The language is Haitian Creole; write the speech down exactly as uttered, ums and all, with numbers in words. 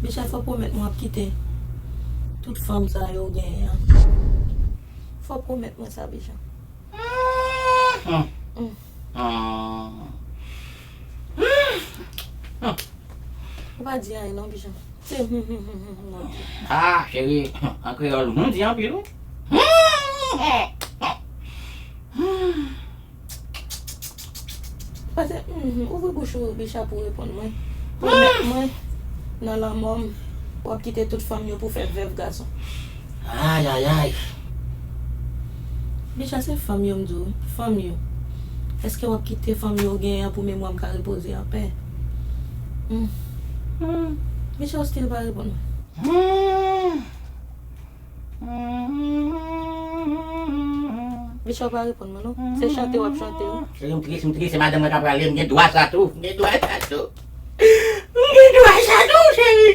Bicha, fò pwomèt mwen w ap kite tout fanm sa yo w genyen an. Fò pwomèt mwen sa, Bicha. Hmm. Mm. Ah. Ou pa di anyen non, Bicha. Se hum, hum, hum, hum, hum, non. Ah, cheri, an kreyòl, hum di anpil, wi. Pase, mhm, ouvri bouch ou, Bicha, pou reponn mwen. Pwomèt mwen, nan lanmò m, w ap kite tout fanm yo pou fè vèv gason. Ay, ay, ay. Bicha, se fanm yo m di w, fanm yo. Èske w ap kite fanm yo w genyen an pou memwa m ka repoze anpè? Hmm. Bicha, w still pa reponn mwen. Hmm. Bicha, w pa reponn mwen non. Se chante w ap chante wi. Cheri, m tris, m tris, se madanm mwen k ap prale, m gen dwa sa tou, m gen dwa sa tou. M gen dwa sa tou, cheri.